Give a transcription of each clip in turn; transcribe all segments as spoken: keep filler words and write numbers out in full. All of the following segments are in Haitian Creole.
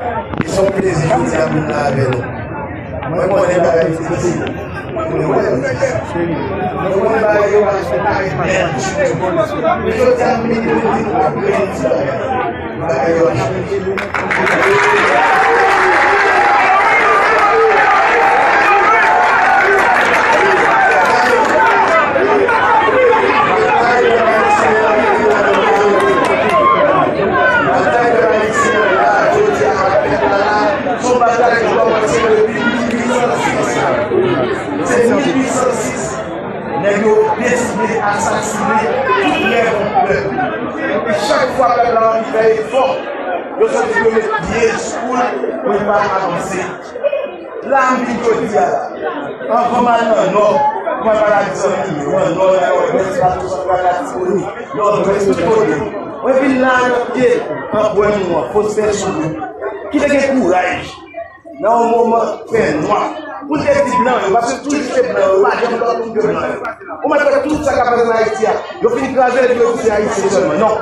E se yon plezi jodi a pou m la avè nou. Mwen konnen bagay difisil. Mwen konnen bagay yo pa fèt bèl. Men jodi a m vini pou m di nou pa grenn ti bagay. Bagay yo ap chanje. Batay pèp ayisyen an la, jodi a, pèp la la, se yon batay ki kòmanse depi mil uit san sis. Se mil uit san sis, nèg yo deside asasinen tout rèv yon pèp. Epi chak fwa pèp la anvi fè efò, yo santi yo met pye sou l pou l pa avanse. La m vin jodi a la. Anvan m al nan Nò, mwen pale ak zanmi m yo nan Nò, nan Nòdwès, Plato Santral, Latibonit, Nòdwès, tout kote. Mwen vin la nan pye anpwen nou an, Fosfè Sou Wout, ki te gen kouraj nan yon moman fè nwa pou l te di blan yo, paske toujou se blan yo, yo pa janm lòt moun ke blan yo. Ou mèt wè tout sa k ap fèt ann Ayiti a, yo fin kraze l epi yo di se Ayisyen sèlman. Non.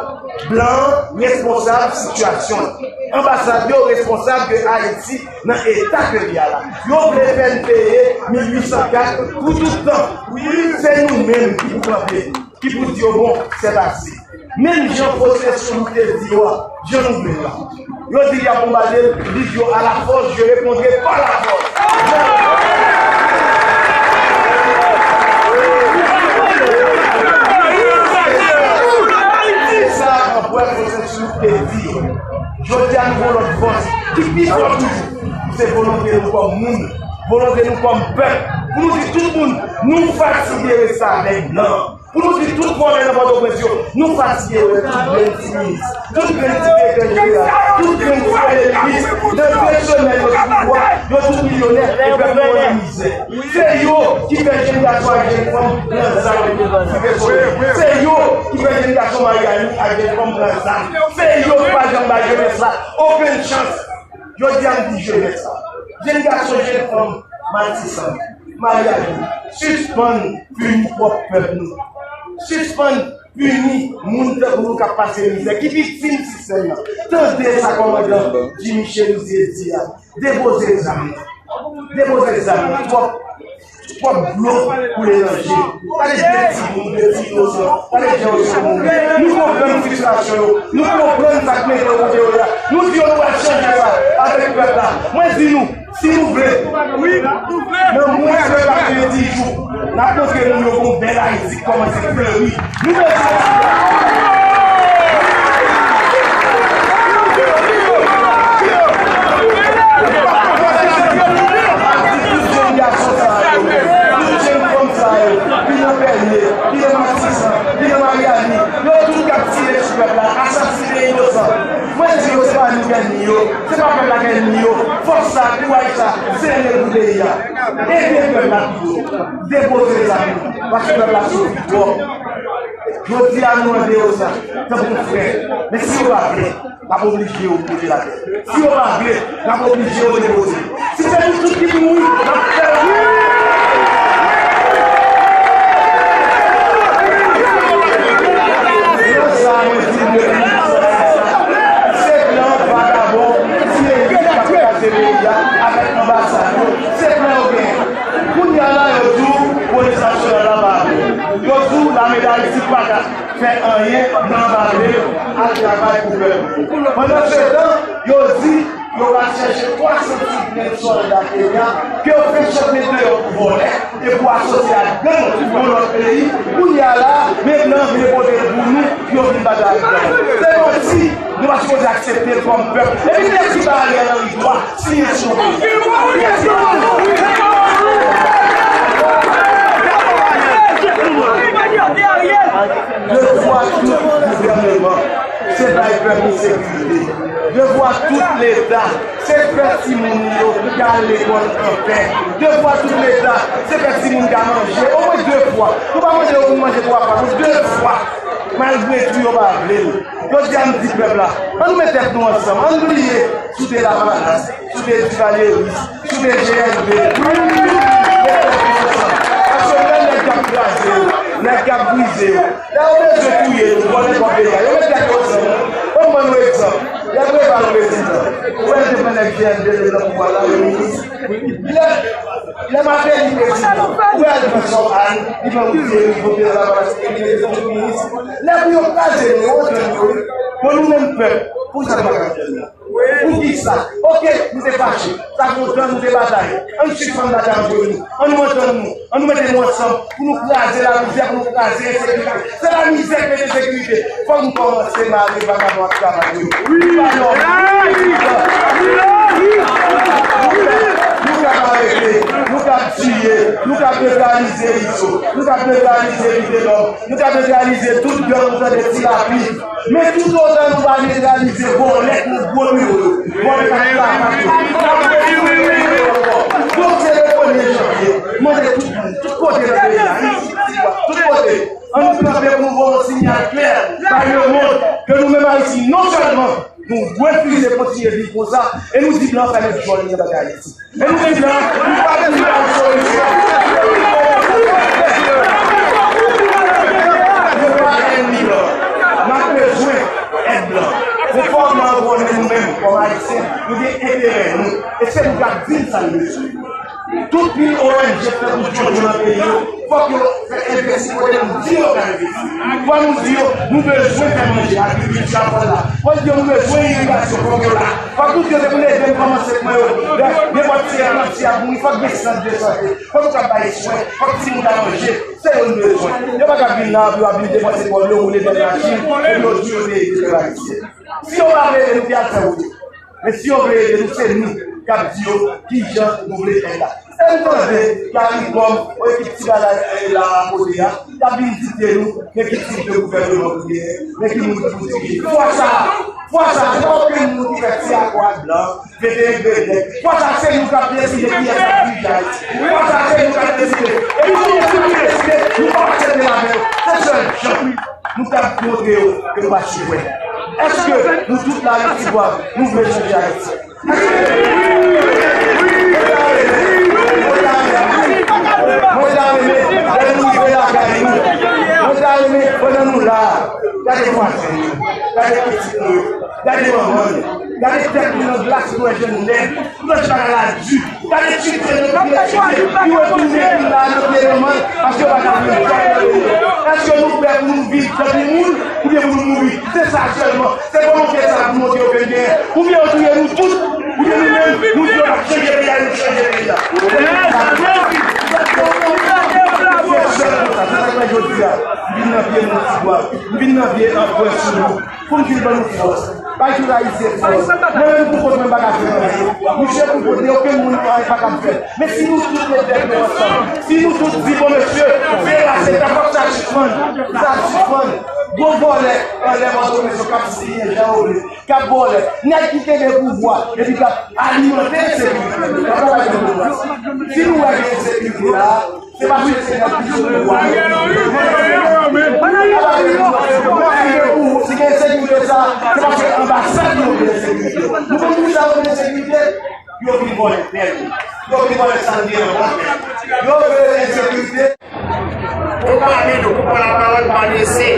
Blan an responsab sitiyasyon l. Anbasad yo responsab de Ayiti nan eta ke li a la. Yo vle fè n peye mil uit san kat pou tout tan. Wi, se nou menm ki pou kanpe, ki pou di yo, bon, c'est assez. Menm jan Fosfè Sou Wout te di yo a, jan nou vle l la. Yo di y ap bonbade l, li di yo, à la force, je répondrai par la force. Se sa anpwen Fosfè Sou Wout te di yo. Jodi a nou gen yon lòt fòs ki pi fò toujou. Se volonte nou kòm moun, volonte nou kòm pèp, pou nou di tout moun, nou fatige restavèk blan. Pou nou di tout vòlè nan Pòtoprens yo, nou fatige wè tout grenn ti minis, tout grenn ti direktè jeneral, tout grenn ti premye minis, nan de semèn yo sou pouvwa, yo tout milyonè, e pèp nou an nan mizè. Se yo ki fè jenn gason ak jenn fanm pran zam. Se yo ki fè jenn gason Mayani ak jenn fanm pran zam. Se yo ki pa janm bay jenès la okenn chans. Jodi a m di jenès la, jenn gason, jenn fanm, Matisan, Mayani, sispann pini pwòp pèp nou. Sispann pini moun tankou nou k ap pase mizè, ki viktim sistèm nan. Tande sa kòmandan Jimmy Chérizier di a. Depoze zam nan. Depoze zam nan. Twòp, twòp dlo koule nan je. Gade de timoun, de ti inosan. Gade jan yo sou mouri. Nou konprann fristrasyon yo. Nou konprann sa k mete yo kote yo ye a. Nou di yo nou pral chanje sa avèk pèp la. Mwen di nou, si nou vle, nan mwens ke katrevenndis jou, n ap montre nou yo gon bèl Ayiti k kòmanse fleri. Nou bezwen tout jenn gason sa yo, tout jenn fanm sa yo, ki nan Pènye, ki nan Matisan, ki nan Mayani, yo tout k ap tire sou pèp la, asasinen inosan. Mwen di yo, se pa nou k ènmi yo, se pa pèp la k ènmi yo. Fòs sa, kouraj sa, se ede pou peyi a. Ede pèp la pito. Depoze zam yo, paske pèp la soufri twòp. Jodi a nou mande yo sa, tankou frè. Men si yo pa vle, n ap oblije yo pote latè. Si yo pa vle, n ap oblije yo depoze. Si se nou tout ki pou mouri, n ap fè l. Nan sa mwen di, mwen di, se blan vagabon, ti elit k ap kraze peyi a avèk anbasad yo. Se blan yo genyen. Kounye a la, yo di w polis nasyonal la pa vle. Yo di w lame d Ayiti pa ka fè anyen nan vale al travay pou pèp. Pandansetan, yo di yo pral chèche twa san ti grenn sòlda Kenya ke yo fenk chante deyò pou vòlè e pou asosye ak gang nan yon lòt peyi. Kounye a la, men blan vle pote l pou nou, yo vin batay ak gang. Se manti, nou pa sipoze aksepte l kòm pèp. Epi nèg ki ba Ariel Henry dwa, Devwa tout gouvènman, se bay pèp li sekirite. Devwa tout Leta, se fè timoun yo ka al lekòl anpè. Devwa tout Leta, se fè timoun ka manje omwen de fwa. Nou pa mande yo pou manje twa fwa, non, de fwa. Malgre tou yo pa vle l. Jodi a m di pèp la, ann met tèt nou ansanm, ann bliye si w te Lavalas, si w te Divalyeris, si w te G N V. Tout met tèt nou ansanm. Paske lè nèg k ap kraze yo, nèg k ap brize yo, lè yo bezwen touye nou, vòlè kòb Leta, yo met tèt yo ansanm. Ban m ban nou egzanp. Lè Preval prezidan, ou wè l te pran P N P nan pouvwa la, yo minis. Lè, lè Martelly prezidan, ou wè Alphonse Anne, li pran Rouzye, li vote nan laparti, li vin minis. Lè pou yo kraze nou, yo antann yo, wi. Bon, nou menm pèp, pou sa nou pa ka fè la. Poukisa? Oke, nou te fache. Sa fè lontan nou te batay. Ann sispann batay antre nou. Ann nou antann nou. Ann nou mete nou ansanm pou nou kraze lamizè, pou nou kraze ensekirite. Se lamizè k mete ensekirite. Fòk nou kòmanse mare vagabon ak travay yo. Nou pa nòmal. Nou k ap arete, nou k ap tiye, nou k ap netralize Izo, nou k ap netralize Vitelòm, nou k ap netralize tout gang, nou tande Ti Lapid. Men toutotan nou pa netralize vòlè k nan gwo biwo yo, vòlè k ap kravat yo, n ap kontinye ankò. Donk se le premye janvye, mande tout moun, tout kote nan peyi a, Ayiti, tout kote, ann nou kanpe pou nou voye yon siyal klè bay lemonn ke nou menm Ayiti, non sèlman nou refize kontinye viv konsa, e nou di blan fèmen djòl li nan bagay Ayiti. E nou di blan, nou pa bezwen yon solisyon. Nou pa ènmi blan. N ap bezwen èd blan. Pou fò blan konnen nou menm, kòm Ayisyen, nou gen enterè nou. E se nou k ap di n sa nou bezwen. Tout pil O N G k fè pou djòdjò nan peyi yo, fòk yo fè envesti kote nou di yo ka envesti. Fò nou di yo, nou bezwen fè manje, agrikilti ap fèt la. Fò nou di yo, nou bezwen irigasyon, fòk yo la. Fòk nou di yo, se pou leve n kòmanse pran yo. Lè nenpòt ti enfan, ti ap mouri, fòk gen sant de sante. Fòk nou ka bay swen, fòk timoun ka manje. Se yo nou bezwen. Yo pa ka vin la, pou yo ap vin depanse kòb yo, woule bèl machin, epi yo di yo se, se pèp ayisyen. Si yo pa vle ede nou, ki al fè wout yo. Men si yo vle ede nou, se nou k ap di yo kijan nou vle fè l la. E m tande Caricom, yon ekip ti bagay, eh, la a kote a, k ap vin dikte nou, men ki tip de gouvèneman pou genyen, men ki moun ki pou dirije. Fwa sa a, fwa sa a, se pa okenn moun ki fè ti akò ak blan, mete engredyan. Fwa sa a, se nou k ap deside kiyès k ap dirije Ayiti. Fwa sa a, se nou k ap deside. E nou, nou, nou deside, nou p ap aksepte avè yo. Se sèl jan. Nou t ap montre yo ke nou pa sou pwen. Èske nou tout la, nou ti bwa, nou vle chanje Ayiti? Èske mwen ta renmen, mwen ta renmen, lè nou rive lakay nou, mwen ta renmen, pandan nou la, gade vwazen nou, gade pitit nou yo, gade manman nou, gade tèt nou nan glas, nou wè je nou nèg, nou wè je bagay la di. Gade ti jèn yo ki retounen, ki retounen vin la nan pye manman, paske yo pa ka vin jwenn nan peyi yo. Èske nou prè pou nou viv tankou moun, oubyen pou nou mouri? Se sa sèlman. Se volonte sa pou montre yo ke n genyen. Oubyen yo touye nou tout, oubyen nou menm, nou di yo n ap chanje peyi a, nou chanje peyi a. Se sèl konsa, se sa k fè jodi a, m vin nan pye nou ti bwa, m vin nan pye anpwè sou nou. Pou n di l ban nou fòs. Bay tout Ayisyen fòs. Mwen menm pou kont mwen m pa ka fè anyen. Misye pou kont li, okenn moun pa, pa ka fè. Men si nou tout met tèt nou ansanm, si nou tout di, bon mesye, fè la se ta fòk sa sispann. Sa sispann. Gwo vòlè anlè Pòtoprens yo k ap siyen jan yo vle, k ap vòlè. Nèg ki kenbe pouvwa epi k ap alimante ensekirite. Si nou wè gen ensekirite la, se paske se nèg ki sou pouvwa yo. Si gen ensekirite sa, se paske anbasad yo vle ensekirite. Nou konn poukisa yo vle ensekirite? Yo vin vòlè tè nou. Yo vin vòlè sa n gen anba tè nou. Yo vle ensekirite. Ou pale nou, ou pran lapawòl, ou pale se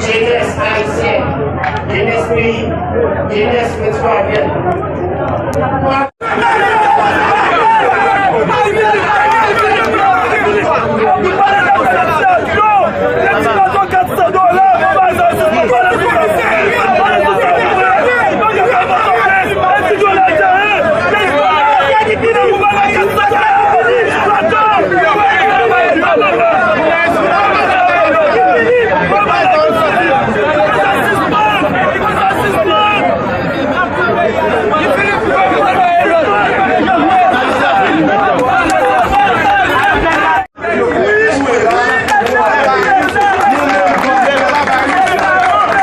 jenès ayisyèn, jenès peyi, jenès Petwavèn.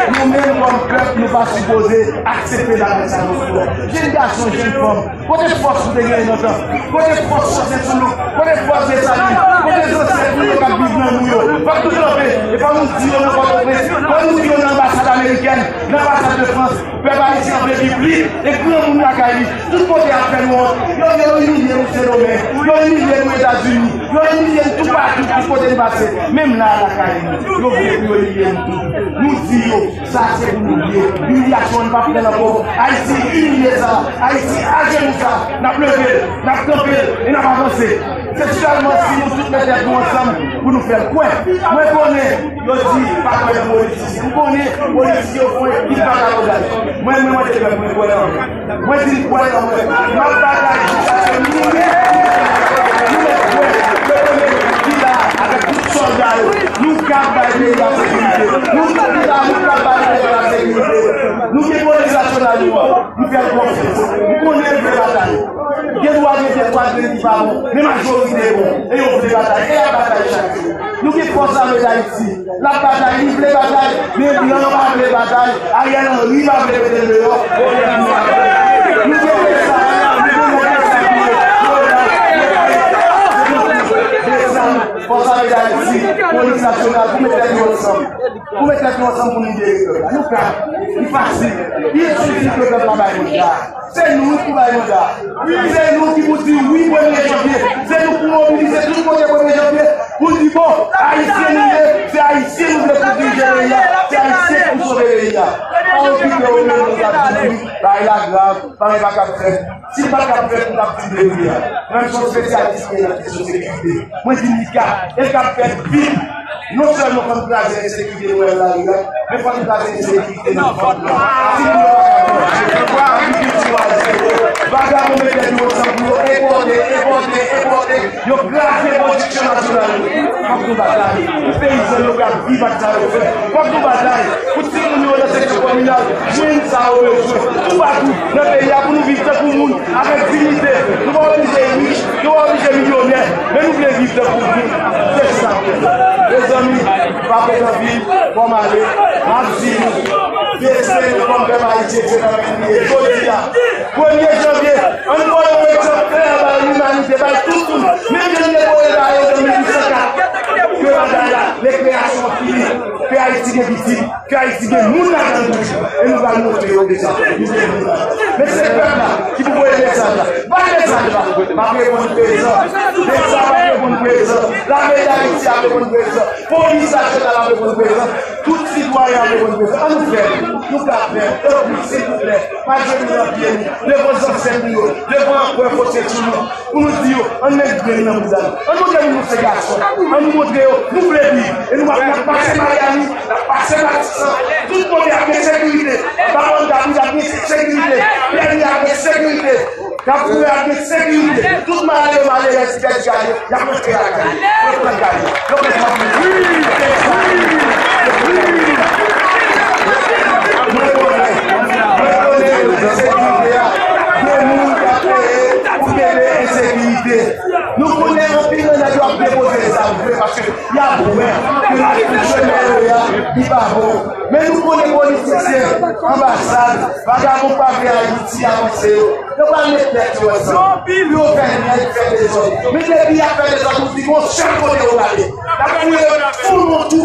Nou menm kòm pèp, nou pa sipoze aksepte bagay sa yo ankò. Jèn gason, jèn fanm, kote fòs nou te genyen nan tan? Kote fòs Chante Sou Louk? Kote fòs Desalin? Kote zansèt nou yo k ap viv nan nou yo? Fòk nou kanpe, e fòk nou di yo nan Pòtoprens, fòk nou di yo nan anbasad amerikèn, nan anbasad de Frans. Pèp ayisyen an vle viv li, e granmoun lakay li. Tout kote y ap fè nou wont. Yo, yo imilye nou Sendomeng. Yo imilye nou Etazini. Yo imilye nou toupatou, tout kote n pase. Menm la, lakay nou. Yo vle pou yo imilye nou tou. Nou di yo, sa se pou nou ye. Imilyasyon an, n p ap fè l ankò. Ayiti imilye sa. Ayiti ajenou sa. N ap leve l, n ap kanpe l, e n ap avanse. Se sèlman si nou tout met tèt nou ansanm pou nou fè l. Kwè, mwen konnen yo di pa kwè nan politisyen. M konnen politisyen yo fè yon ekip vakabondaj. Mwen, mwen mande pèp mwen kwè nan mwen. Mwen di l kwè nan mwen. M ap batay jiskaske nou mèt, nou mèt kwè. Yo konnen ki la avèk tout sòlda yo. Nou kab bay peyi a sekirite. Nou tout ki la, nou kab bay peyi a sekirite. Nou gen polis nasyonal nou an. Nou fè l konfyans. M konnen l vle batay. Gen dwa gen de twa grenn ki pa bon, men majorite bon. E yo vle batay. E y ap batay chak jou. Nou gen Fòs Ame Dayiti. L ap batay, li vle batay. Men blan pa vle batay. Ariel Henry pa vle mete l deyò. Nou gen mèt sa. Nou gen mèt sa. Fòs Ame Dayiti, Polis Nasyonal, pou met tèt nou ansanm. Pou met tèt nou ansanm pou nou libere pèp la. Nou ka. Li fasil. Il suffit ke pèp la bay manda. Se nou ki pou bay manda. Se nou ki pou di wi premye janvye. Se nou pou mobilize tout kote premye janvye pou di bon, Ayisyen nou ye, se Ayisyen nou vle pou dirije peyi a, se Ayisyen ki pou sove peyi a. Pa okipe yo menm nou ka di wi, bagay la grav, bagay pa kab fèt. Si l pa t ap fèt, m t ap di l vre a. Mwen, m se yon espesyalis ki nan kesyon sekirite. Mwen di li ka, e l ka fèt vit. Non sèlman fò n kraze ensekirite nou wè nan lari a, men fò n kraze ensekirite nan vant lan. Si moun yo pa ka manje, agrikilti w a zewo. Vagabon mete yo ansanm pou yo enpòte, enpòte, enpòte. Yo kraze pwodiksyon nasyonal yo. Fòk nou batay pou peyizan yo ka viv ak sa yo fè. Fòk nou batay pou timoun yo nan seksyon kominal jwenn sa yo bezwen. Toupatou nan peyi a pou nou viv tankou moun avèk diyite. Nou pa oblije rich, nou pa oblije milyonè, men nou vle viv tankou moun. Se sa. Mezanmi, pa pèdi anvi, fò m ale. M ap di nou, destin nou kòm pèp ayisyen se nan men nou ye. Jodi a, premye janvye, ann voye yon egzanp klè bay limanite, bay tout moun. Menm jan n te voye ba yo an mil uit san kat, ke bagay la, rekreyasyon an fini, ke Ayiti gen viktim, ke Ayiti gen moun ladan l toujou. E nou pral montre yo deja, nou gen moun ladan l. Men se pèp la ki pou voye mesaj la. Bay mesaj la. M ap reponn prezan. Leta ap reponn prezan. Lame Dayiti ap reponn prezan. Polis nasyonal ap reponn prezan. Tout sitwayen ap reponn prezan. Ann nou fè l. Nou ka fè l. Tanpri, silvouplè. Pa jwenn nou nan pye nou. Devan zansèt nou yo. Devan ankrè pote sou nou. Pou nou di yo, ann met grenn nan bouda nou. Ann montre moun nou se gason. Ann montre yo, nou vle viv. E nou ap, n ap pase Miami, n ap pase Matisan. Tout kote ap gen sekirite. Anba bòn kabrit ap gen sekirite. Pèmi ap gen sekirite. Kafou ap gen sekirite. Tout malere, malerèz ki pèdi kay yo, y ap rantre lakay yo. Yo pran kay yo. Yo pran kay yo. Wi, wi, wi. Mwen konnen, mwen konnen ensekirite a. Gen moun k ap peye pou kenbe ensekirite. Nou konnen anpil nan nèg yo ap depoze zam vre paske y ap wè ke chemen yo ye a, li pa bon. Men nou konnen politisyen, anbasad, vagabon k pa vle Ayiti avanse yo, yo pral met tèt yo ansanm pou yo fè nèg fè dezòd. Men depi y ap fè dezòd, nou di gon sèl kote yo prale. Y ap foure foul yon tou,